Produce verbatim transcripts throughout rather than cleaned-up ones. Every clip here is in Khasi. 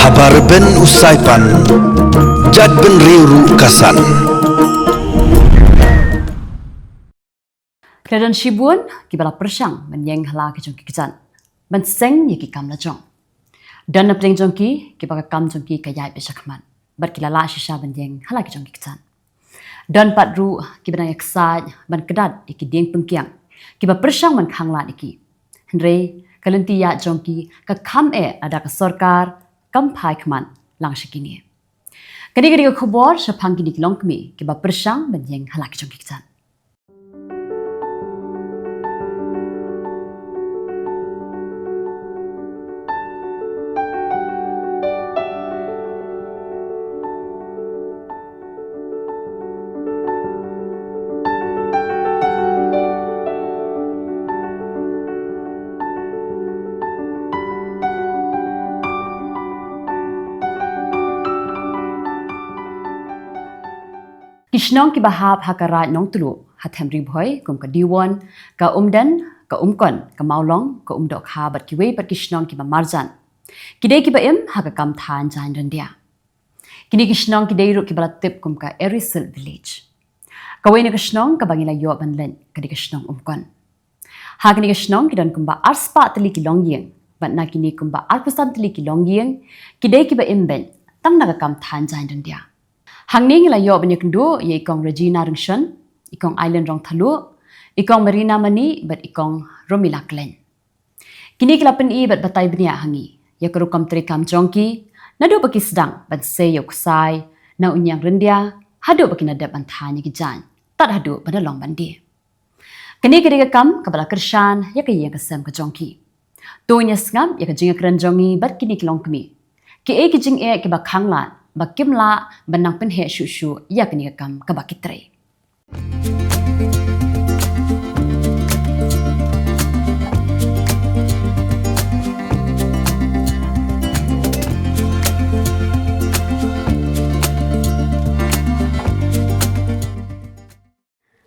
Haba rben u saipan, jait bynriew ruh ka san. Ki la don shibun kiba la pyrshang ban ïeng ha la ki jong ki kjat ban seng ïa ki kam la jong. Don na pdeng jong ki kiba ka kam jong ki ka ïaid beit shakhmat bad ki la lah shisha ban ïeng ha la ki jong ki kjat. Don pat ruh kiba dang ïaksaid ban kdat ïa ki dieng pynkiang kiba pyrshang ban khanglad ïa ki. Hynrei ka lynti ïaid jong ki ka kham eh lada ka sorkar kam phai khmat lang sha kine. Kane ka dei ka khubor shaphang kine ki longkmie kiba pyrshang ban ïeng ha la ki jong ki kjat. Ki shnong kiba hap ha ka Raid Nongtluh ha them Ri Bhoi kum ka Diwon, ka Umden, ka Umkon, ka Mawlong, ka Umdohkha bad kiwei pat ki shnong kiba marjan, ki dei kiba im ha ka kam thaiñ jaiñ ryndia. Kine ki shnong ki dei ruh kiba la tip kum ka Area Silk Village. Kawei na ka shnong kaba ngi la ïoh ban leit ka dei ka shnong Umkon. Ha kane ka shnong ki don kumba arspah tylli ki longïing bad na kine kumba arphew san tylli ki longïing ki dei kiba im beit tang na ka kam thaiñ jaiñ ryndia. Hangne ngi la ïoh ban ïakynduh ïa i Kong Regina Ryngshon, i Kong Aileen Rongthaluh, i Kong Marina Mani bad i Kong Romila Klein. Kine ki la pyni bad batai bniah ha ngi ïa ka rukom treikam jong ki naduh ba ki sdang ban sei ïa u ksai na u ñiang ryndia haduh ba ki la dep ban thaiñ ïa ki jaiñ tad haduh ba la long ban die. Kane ka dei ka kam kaba la kyrshan ïa ka ïing ka sem ka jong ki. To ngin ïa sngap ïa ka jingïakren jong ngi bad kine ki longkmie, kiei ki jingeh kiba khanglad ba kim lah ban nang pynheh shuh shuh ïa kane ka kam kaba ki trei.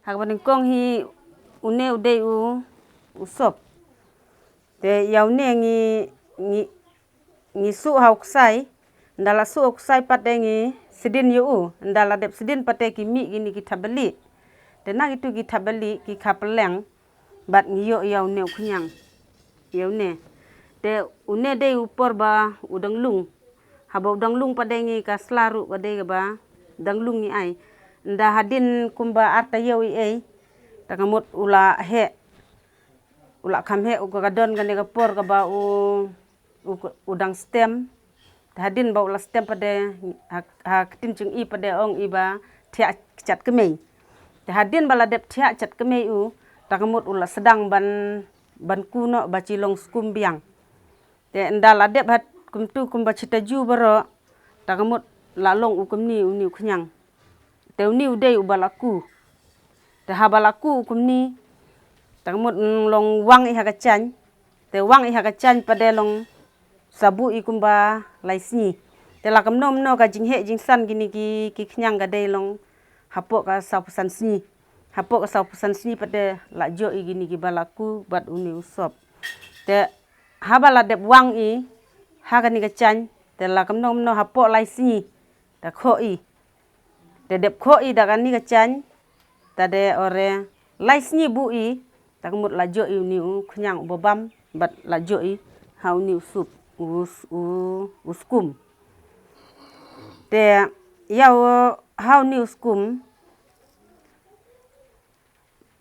Ha kaba nyngkong hi une u dei u, u sop. Te ïa une ngi, ngi, ngi suh ha u ksai, ynda la suh ha u ksai pat te ngi sdin ïa u, ynda la dep sdin pat te ki mih kine ki thapbalieh. Te na kitu ki thapbalieh ki kha pylleng, bad ngi ïoh ïa une u khñiang. Ïa une. Te une dei u por ba u dang lung. Haba u dang lung pat te ngi ka sla ruh ka dei kaba dang lung ngi ai. Ynda hadien kumba ar taïew ei ei, te ka mut u la heh. U la kham heh, u ka don kane ka por kaba u, u, u dang stem. Te hadien ba u la stem pat te ha, ha ktien jong i pat te ong i ba thiah kjat kmie. Te hadien ba la dep thiah kjat kmie u, te ka mut u la sdang ban, ban kuh noh ba shi long skum biang. Te ynda la dep ha kumtu kumba shi taïew baroh, te ka mut la long u kumne une u khñiang. Te une u dei uba la kuh. Te haba la kuh u kumne, te ka mut long wang i ha ka jaiñ. Te wang i ha ka jaiñ pat te long sa buh i kumba lai sngi. Te la kumno kumno ka jingheh jingsan kine ki, ki khñiang ka dei long hapoh ka sawphew san sngi. Hapoh ka sawphew san sngi pat te la joh i kine kiba la kuh bad une u sop. Te haba la dep wang i ha kane ka jaiñ, te la kumno kumno hapoh lai sngi te khoh i. Te dep khoh i da kane ka jaiñ, te de ore lai sngi buh i, te ka mut la joh i une u khñiang uba bam, bad la joh i ha une u sup, u, u, u skum. Te ïa u, ha une u skum,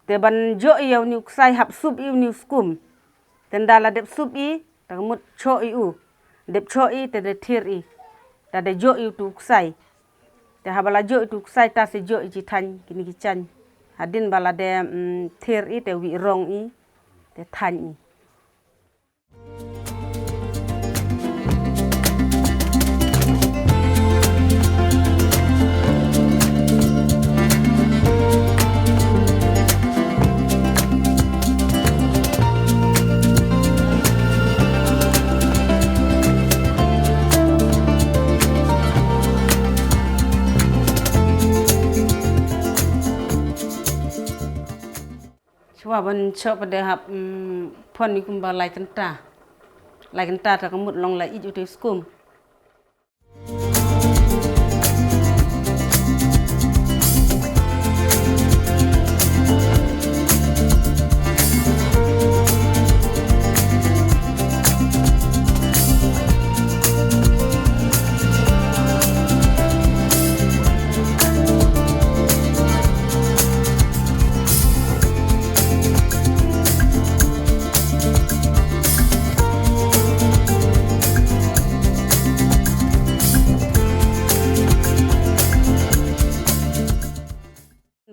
te ban joh i ïa une u ksai hap sup i une u skum. Te ynda la dep sup i, te ka mut choh i u. Dep choh i, te de thir i. Te de joh i utu u ksai. Te haba la joh i utu u ksai te sa joh i shi thaiñ kine ki jaiñ. Hadien ba la de, mm, thir i, te wih rong i, te thaiñ i. Ba ban choh pat de hap, mm, phon i kumba lai kynta. Lai kynta ta ka mut long la ïeit u te skum.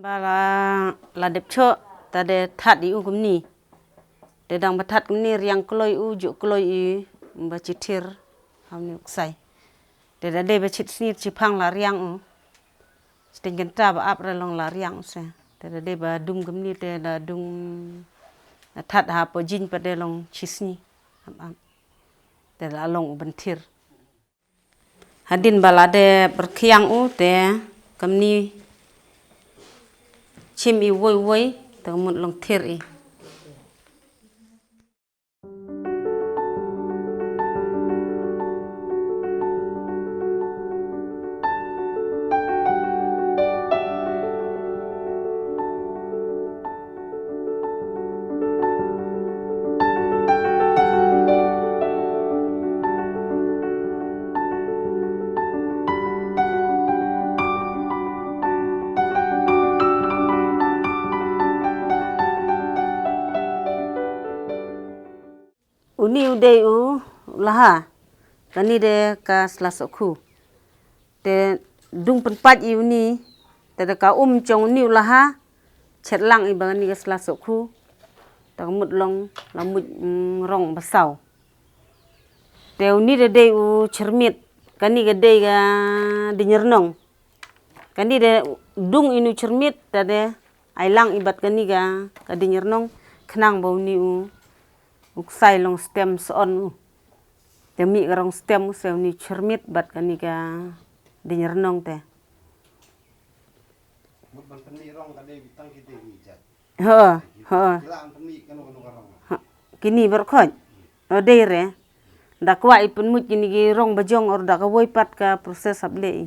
Ba la, la dep choh, ta de that i u kumni. Te dang ba that kumni riang kloi u, ju kloi i, ba chi thir, ham ni u ksai. Te da dei ba chit sngi chi phang la riang u. Sting kynta ba ap re long la riang u se. Te da dei ba dum kumni te da dung, that ha po jin pat de long chi sngi. Ap, ap. Te la long u ban thir. Hadien ba la dep rkhiang u te kamni chim i woi woi te ka mut long thir i. Uni u dei u laha, kani de ka sla sohkhu. Te dung pynpait i uni, te da ka um jong uni u laha, chet lang i ba kani ka sla sohkhu. Ta ka mut long la mut, mm, rong ba saw. Te uni da dei u chyrmit, kani ka dei ka dieng rnong. Kani de dung inu chyrmit, ta de ai lang i bad kani ka, ka dieng rnong, khnang ba uni u, u ksai long stem son u. Te mih ka rong stem u se uni chyrmit bad kani ka dieng rnong te. Mut ban pynmih rong ka dei tang ki dei ki jait. Ho, ho. Ki la pynmih kano kano ka rong. Ha, kini baroh khoit. O dei re. Da kwah i pynmut kini ki rong ba jong or da ka woi pat ka process hap leh i.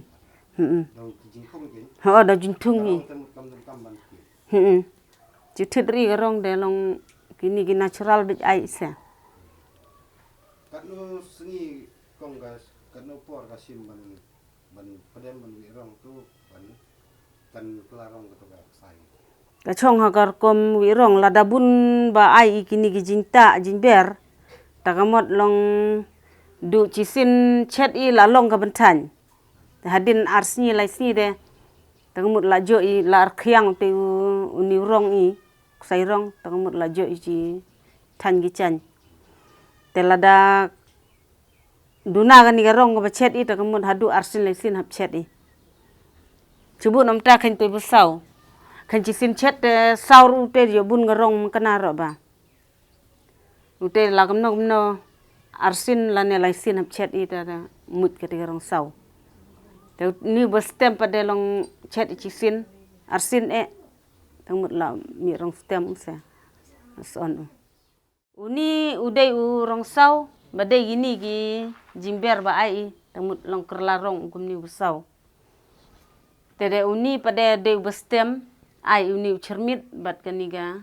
Hmm. Dau ki jingthung ki. Ho, da jingthung hi. Rong te mut kam dum kam ban ki. Hmm. Chi thit ri ka rong de long kini ki natural bit ai se. Katno sngi kong ka, katno por ka shim ban, ban pdem ban wih rong tu ban tan kylla rong ka tu ka ksai. Ka chong ha ka rukom wih rong lada bun ba ai i kini ki jingtah jingber. Ta ka mut long du chi sien chet i la long ka bynthaiñ. Te hadien ar sngi lai sngi de. Ta ka mut la joh i la rkhiang te u, uni u rong i, ksai rong, ta ka mut la joh i chi thaiñ ki chaiñ. Te lada duna kani ka rong kaba chet i, ta ka mut haduh ar sien lai sien hap chet i. Chi bun ym ta khein te ba saw. Khein chi sien chet te saw ruh te ïoh bun ka rong kane ruh ba. Ute la kumno kumno ar sien lane lai sien hap chet i ta, ta mut kata ka rong saw. Te uni ba stem pat de long chet i chi sien ar sien eh. Ta mut la mih rong stem u se. Son u. Uni u dei u rong saw, ba dei kini ki jingber ba ai i, ta mut long kylla rong u kumni u ba saw. Te de uni pat de dei u ba stem, ai uni u chyrmit, bad kani ka,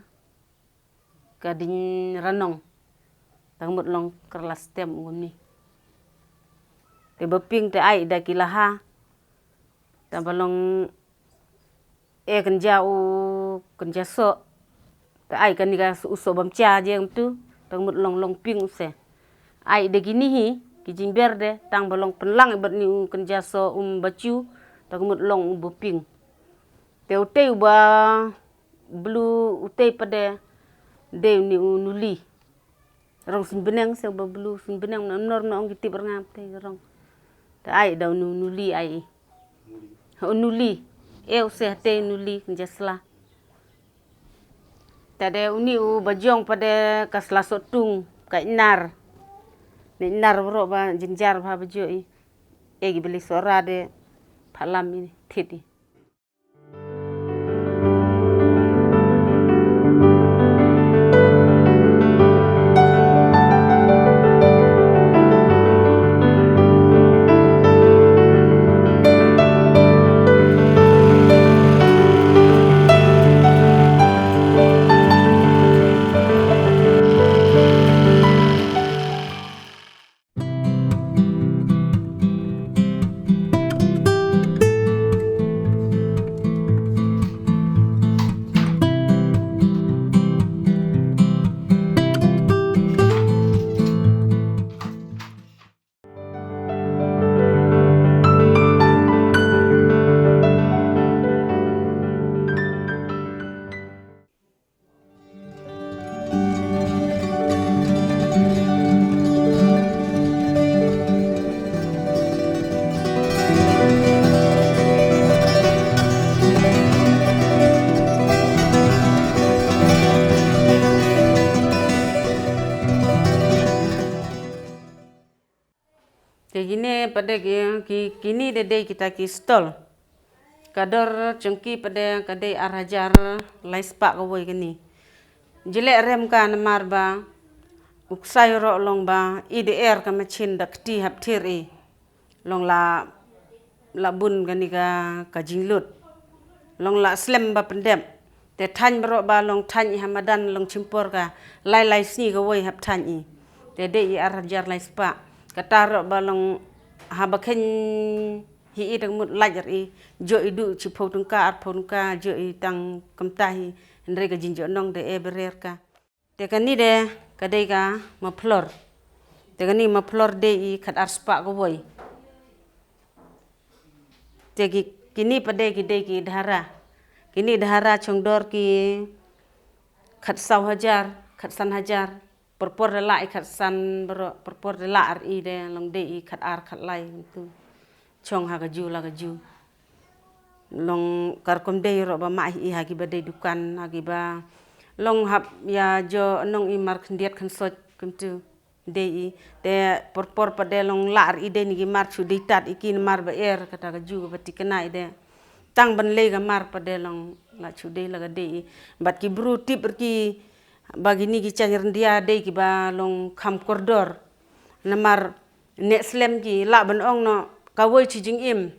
ka dieng rnong. Ta ka mut long kylla stem u kumni. Te ba pink te ai da ki laha. Ta ba long e kynja u kynja soh. Ta ai kani ka u soh bam cha je ngam tu. Ta ka mut long long pink u se. Ai da kini hi, ki jingber de, tang ba long pynlang i bad ni u kynja soh um ba chu. Ta ka mut long u ba pink. Te utei u ba blue utei pat de, dei uni u nuli. Rong suiñ bneng se u ba blue suiñ bneng na nor na ong ki tip rngam te rong. Te ai da uni u nuli ai i. Ha u nuli. E u se te nuli kynja sla. Ta de uni u ba jong pat de ka sla soh tung ka inar. Ne inar baroh ba jynjar ba ba joh i. E ki beli soh ra de phalam i thit i. Te kine pat de ki, ki, kine de dei kita ki stall. Ka dor jong ki pat de ka dei ar hajar lai spah kawei kine. Jleh rem ka namar ba u ksai ruh long ba i de er ka machin da kti hap thir i. Long la, la bun kane ka, ka jinglut. Long la slem ba pyndep. Te thaiñ baroh ba long thaiñ i ha madan long chimpor ka lai lai sngi kawei hap thaiñ i. Te dei i ar hajar lai spah. Kata ruh ba long haba khein hi i dang mut lait ar i. Joh i du chiphew tyngka, arphew tyngka, joh i tang kumta hi. Hynrei ka jingjooh nong de e berer ka. Te kane de ka dei ka muffler. Te kane muffler dei i khat ar spah kawei. Te ki, kine pat de ki dei ki dhara. Kine dhara chong dor ki khat saw hajar, khat san hajar. Por por de lah i khat san baroh, por por de lah ar i de long dei i khat ar khat lai kumtu. Chong ha ka ju la ka ju. Long ka rukom dei ruh ba mah i ha kiba dei dukan, ha kiba long hap ïa joh nong i mar khyndiat khynsoit kumtu. Dei i, te por por pat de long lah ar i dei ni ki mar shu dei tad i ki namar ba er kata ka ju kaba thikna i de. Tang ban lei ka mar pat de long lah shu dei la ka dei i. Bad ki bru tip ar ki ba kine ki jaiñ ryndia dei kiba long kham kordor. Namar neh slem ki lah ban ong noh kawei shi jingim.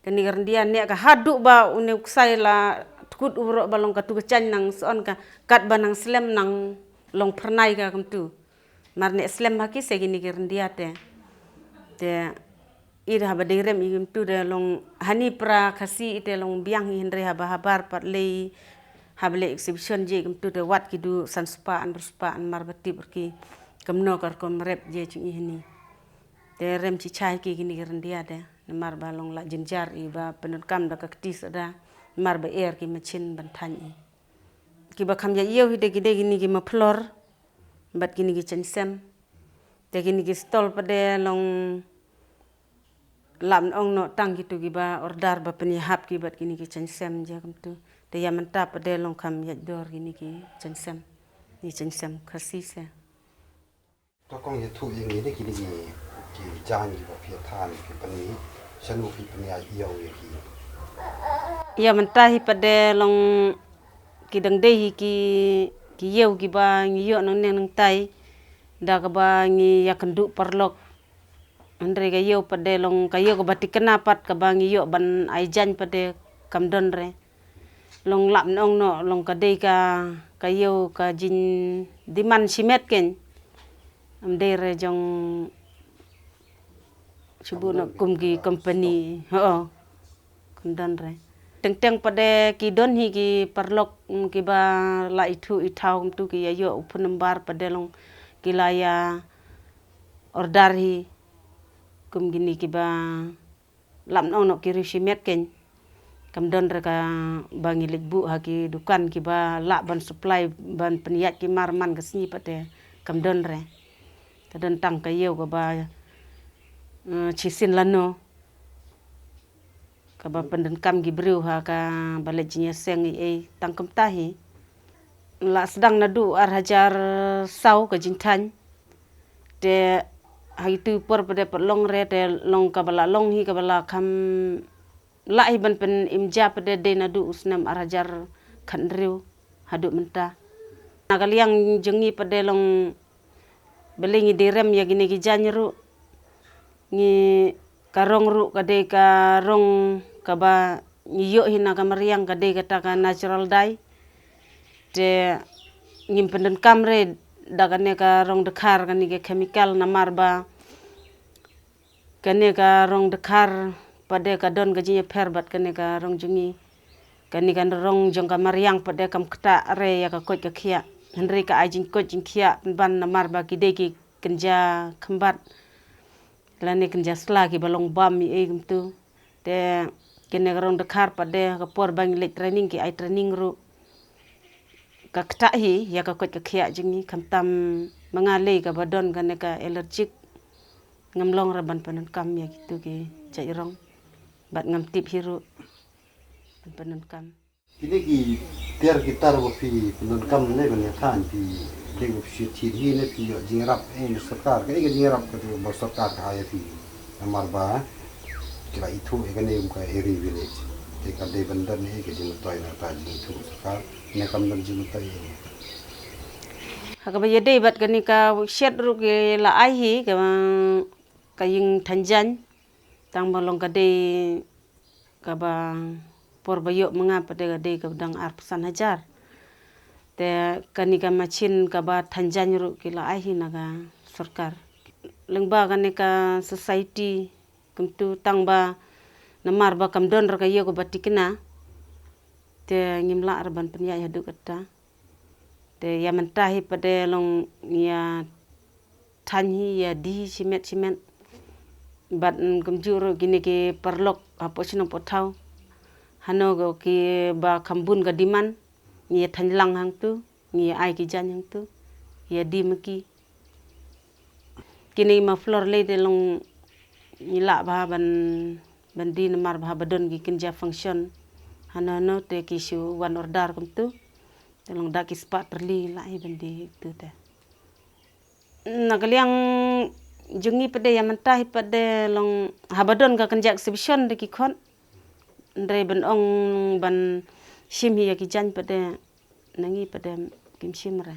Kane ka ryndia neh ka haduh ba une u ksai la tkut u baroh ba long katu ka jaiñ nang shu on ka katba nang slem nang long phyrnai ka kumtu. Mar neh slem ha ki se kine ki ryndia te. Te i da haba dei rem i kumtu de long hani para Khasi i te long biang hi hynrei haba habar pat lei haba lei exhibition je kumtu de wat ki du san spah hynriew spah namar ba tip ar ki. Kumno ka rukom rep je jong i hani. Te rem chichai ki kine ki ryndia de. Namar ba long la jynjar i ba pyndonkam da ka kti sohda. Namar ba er ki machin ban thaiñ i. Kiba kham ïa ïew hi de ki dei kine ki muffler. Bad kine ki jaiñ sem. Te kine ki stall pat de long lah ban ong noh tang kitu kiba order ba pynïahap ki bad kine ki jaiñ sem je kumtu. Te ïa mynta pat de long kham ïa dor kine ki jaiñ sem. Ni jaiñ sem Khasi se. To kong ïathuh ïa ngi de kine ki, ki jaiñ kiba phi ïa than phi pynmih, shano phi pynïaid ïew ïa ki? Ïa mynta hi pat de long ki dang dei hi ki, ki ïew kiba ngi ïoh nangne nangtai da kaba ngi ïakynduh paralok. Hynrei ka ïew pat de long ka ïew kaba thikna pat kaba ngi ïoh ban ai jaiñ pat de kam don re. Long lah ban ong noh long ka dei ka, ka ïew ka jingdemand shimet kein. Ym dei re jong shu buh noh kum ki company. Ho. Kam don re. Teng teng pat de ki don hi ki paralok, mm, kiba la ithuh ithaw kumtu ki ïa ïoh u phone number pat de long ki la ïa order hi. Kum kine kiba lah ban ong noh ki riewshimet kein. Kam don re kaba ngi leit buh ha ki dukan kiba lah ban supply ban pynïaid ki mar man ka sngi pat de kam don re. Ka don tang ka ïew kaba, eh, shisien lano kaba pyndonkam ki briew ha kaba leit jingïaseng ei ei tang kumta hi. La sdang naduh ar hajar saw ka jingthaiñ. Te ha itu i por pat de pat long re te long kaba la long hi kaba la kham lah hi ban pynim ja pat de dei naduh u snem ar hajar khathynriew haduh mynta. Na ka liang jong ngi pat de long balei ngi dei rem ïa kine ki jaiñ ruh. Ngi ka rong ruh ka dei ka rong kaba ngi ïoh hi na ka mariang ka dei kata ka natural dye. Te ngim pyndonkam re da kane ka rong dkhar kane ka chemical namar ba kane ka rong dkhar pat de ka don ka jingïapher bad kane ka rong jong ngi. Kane ka rong jong ka mariang pat de kam ktah re ïa ka koit ka khiah. Hynrei ka ai jingkoit jingkhiah pynban namar ba ki dei ki kynja khymbat. Lane kynja sla kiba long bam ei ei kumtu. Te kine ka rong dkhar pat de ka por ba ngi leit training ki ai training ruh. Ka ktah hi ïa ka koit ka khiah jong ngi, khamtam ma nga lei kaba don kane ka allergic. Ngam long re ban pyndonkam ïa kitu ki jait rong. Bad ngam tip hi ruh ban pyndonkam. Kine ki tiar ki tar ba phi pyndonkam ne ban ïa than, phi dei ba phi shu thied hi ne phi ïoh jingïarap eh na sorkar? Kaei ka jingïarap kaba sorkar ka ai ïa phi? Namar ba ki la ithuh ïa kane kum ka Eri Village. Te ka dei ban don eh ka jingmyntoi na kata jingithuh sorkar, ne kam don jingmyntoi eh? Ha kaba ïadei bad kane ka shed ruh ki la ai hi ka, ka ïing than jaiñ. Tang ba long ka dei kaba por ba ïoh ma nga pat de ka dei kaba dang arphew san hajar. Te kane ka machine kaba than jaiñ ruh ki la ai hi na ka sorkar. Lyngba kane ka society kumtu, tang ba namar ba kam don re ka ïew kaba tikna, te ngim lah re ban pynïaid haduh katta. Te ïa mynta hi pat de long ïa than hi, ïa die hi shimet shimet. Bad, mm, kumjuh ruh kine ki paralok hapoh shnong poh thaw, hano ko kiba kham bun ka demand, ngi ïa than lang hangtu, ngi ïa ai ki jaiñ hangtu, ïa die ma ki. Kine ki muffler lei te long ngi lah bha ban, ban die namar bha ba don ki kynja function hano hano te ki shu wan order kumtu. Te long da ki spah tylli lah hi ban die tu te. Na ka liang jong ngi pat de ïa mynta hi pat de long haba don ka kynja exhibition de ki khot. Hynrei ban ong ban shim hi ïa ki jaiñ pat de na ngi pat de kim shim re.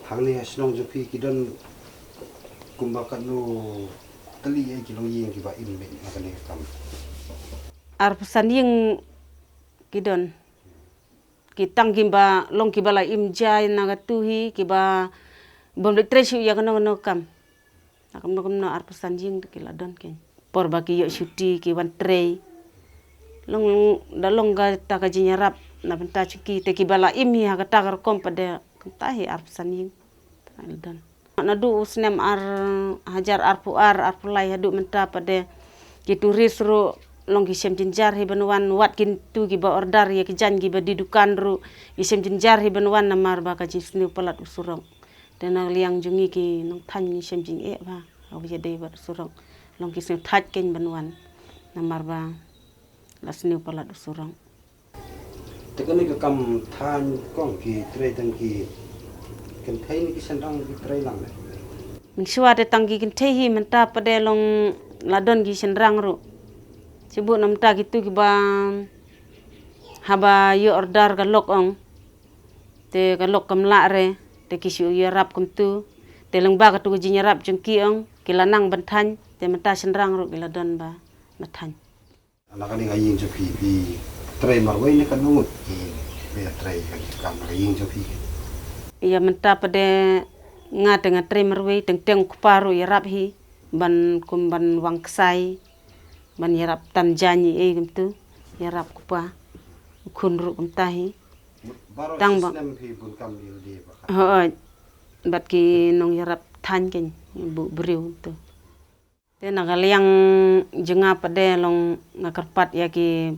Hangne ha shnong jong phi ki don kumba katno tylli eh ki longïing kiba im beit na kane ka kam? Arphew san ïing ki don. Ki tang kiba long kiba la im jai na katu hi, kiba bym dei trei shuh ïa kano kano kam. Na kumno kumno arphew san ïing te ki la don kein. Por ba ki ïoh shuti ki wan trei. Long, long, da long kata ka jingïarap na bynta jong ki te kiba la im hi ha kata ka rukom pat de kumta hi arphew san ïing. Tang la don. Naduh u snem ar hajar arphew ar, arphew lai haduh mynta pat de ki tourist ruh long ki shem jynjar hi ban wan, wat kitu kiba order ïa ki jaiñ kiba die dukan ruh ki shem jynjar hi ban wan namar ba ka jingsniew palat u surok. Te na liang jong ngi ki nongthan ngi shem jingeh bha, haba ïadei bad u surok. Long ki sniew thait kein ban wan namar ba la sniew palat u surok. Te kane ka kam than kong ki trei tang ki kynthei ne ki shynrang ki trei lang ne? Mynshuwa te tang ki kynthei hi, mynta pat de long la don ki shynrang ruh. Shibun namar kitu kiba haba ïoh order ka lok ong. Te ka lok kam lah re, te ki shu ïarap kumtu. Te lyngba katu ka jingïarap jong ki ong, ki la nang ban than, te mynta shynrang ruh ki la don ba, ba than. Na kane ka ïing jong phi, phi trei marwei ne katno ngut ki, phi trei ka kam na ka ïing jong phi? Ïa mynta pat de nga te nga trei marwei, teng teng u kpa ruh ïarap hi ban kum ban wang ksai, ban ïarap tan jaiñ ei kumtu, ïarap u kpa, u khun ruh kumta hi. Baroh snem phi bun kam ïa lade ba? Hooid. Bad ki nongïarap than kein, buh briew kumtu. Te na ka liang jong nga pat de long nga kyrpad ïa ki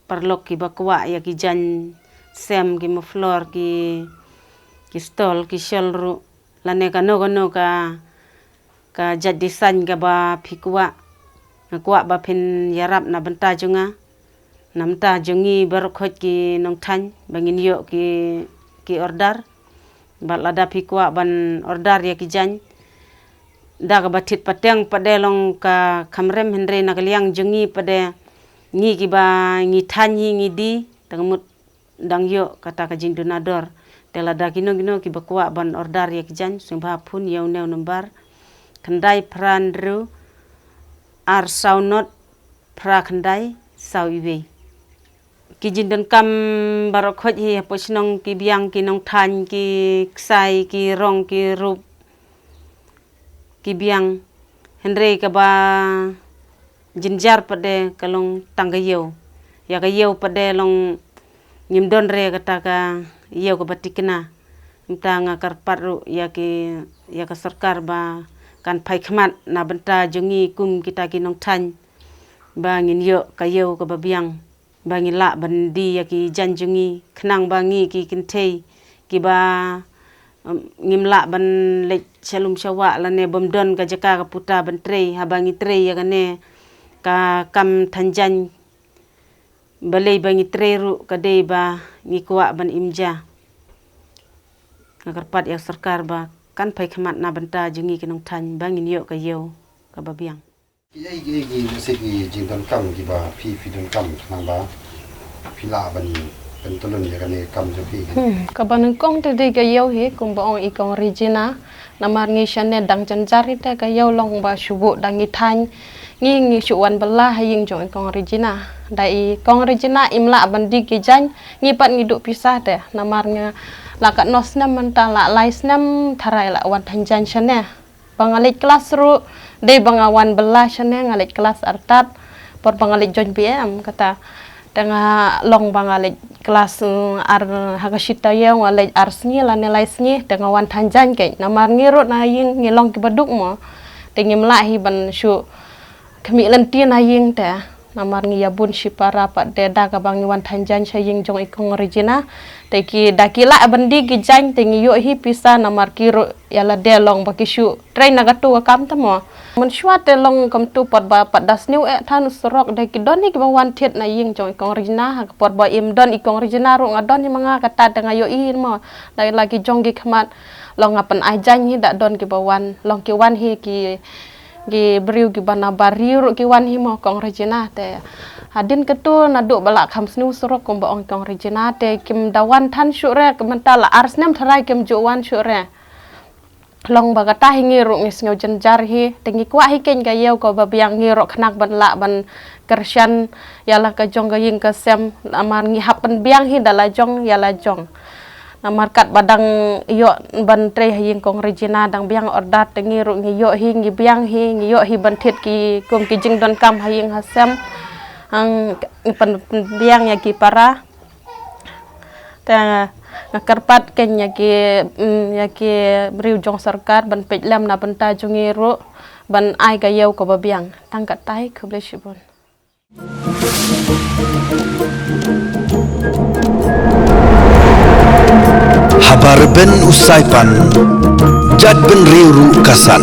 paralok kiba kwah ïa ki jaiñ sem, ki muffler, ki, ki stall, ki shawl ruh, lane kano kano ka, ka jait design kaba phi kwah. Nga kwah ba phin ïarap na bynta jong nga. Na bynta jong ngi baroh khoit ki nongthan ba ngin ïoh ki, ki order. Bad lada phi kwah ban order ïa ki jaiñ, da kaba thied pateng pat de long ka kham rem, hynrei na ka liang jong ngi pat de ngi kiba ngi than hi ngi die, te ka mut dang ïoh kata ka jingduna dor. Te lada kino kino kiba kwah ban order ïa ki jaiñ, sngewbha phone ïa une u number: khyndai phra hynriew ar saw nod phra khyndai saw iwei. Ki jingdonkam baroh khoit hi hapoh shnong, ki biang, ki nongthan, ki ksai, ki rong, ki rup, ki biang. Hynrei kaba jynjar pat de ka long tang ka ïew. Ïa ka ïew pat de long ngim don re kata ka ïew kaba tikna. Mynta nga kyrpad ruh ïa ki, ïa ka sorkar ba kan phai khmat na bynta jong ngi kum kita ki nongthan, ba ngin ïoh ka ïew kaba biang. ba ngi lah ban die ïa ki jaiñ jong ngi, khnang ba ngi ki kynthei kiba, em, ngim lah ban leit sha lum sha wah lane bym don ka jaka ka puta ban trei, haba ngi trei ïa kane ka kam than jaiñ, balei ba ngi trei ruh ka dei ba ngi kwah ban im ja. Nga kyrpad ïa ka sorkar ba kan phai khmat na bynta jong ngi ki nongthain ba ngin ïoh ka ïew kaba biang. Ki ei ki ei ki, ki jingdonkam kiba phi phi donkam khnang ba phi lah ban pyntylun ïa kane ka kam jong phi? Hmm, kaba nyngkong te dei ka ïew hi, kumba ong i Kong Regina. Namar ngi shane dang jynjar hi te ka ïew long ba shu buh da ngi thain. Ngi ngi shu wan bylla ha ïing jong i Kong Regina. Da i Kong Regina im lah ban die ki jaiñ, ngi pat ngi duh pisa te. Namar nga la katno snem mynta, la lai snem tharai la wan than jaiñ shane. Ba nga leit klas ruh, dei ba nga wan bylla shane, nga leit klas artat. Por ba nga leit join B M kata. Te nga long ba nga leit klas, mm, ar, ha ka shi taïew nga leit ar sngi lane lai sngi, te nga wan than jaiñ keiñ. Namar ngi ruh na ïing ngi long kiba duk mo. Te ngim lah hi ban shu khmih lynti na ïing te. Namar ngi ïa bun shipara pat, te da kaba ngi wan than jaiñ sha ïing jong i Kong Regina. Te ki da ki lah ban die ki jaiñ te ngi ïoh hi pisa, namar ki ruh ïa lade long ba ki shu trei na katu ka kam te mo. Mynshuwa te long kumtu, pat ba pat da sniew eh than u surok, da ki don hi kiba wan thied na ïing jong i Kong Regina, ha ka por ba im don i Kong Regina ruh nga don hi ma nga kata te nga ïohi mo. Da la ki jong ki khmat long nga pyn-ai jaiñ hi, da don kiba wan, long ki wan hi ki, ki briew kiba na bar ri ruh ki wan hi mo Kong Regina te. Hadien katu naduh ba la kham sniew surok kumba ong i Kong Regina te kim da wan than shuh re, mynta la ar snem tharai kim ju wan shuh re. Long ba kata hi ngi ruh ngi sngew jynjar hi, te ngi kwah hi keiñ ka ïew kaba biang, ngi ruh khnang ban lah ban kyrshan ïa la ka jong ka ïing ka sem, namar ngi hap pynbiang hi da la jong ïa la jong. Namar katba dang ïoh ban trei ha ïing Kong Regina dang biang order te ngi ruh ngi ïoh hi, ngi biang hi, ngi ïoh hi ban thied ki kum ki jingdonkam ha ïing ha sem. Hang pyn, pynbiang ïa ki para. Te nga kyrpad keiñ ïa ki, mm, ïa ki briew jong sorkar ban peit lem na bynta jong ngi ruh, ban ai ka ïew kaba biang. Tang katei, khublei shibun. Haba rben u saipan, jait bynriew ruh ka san.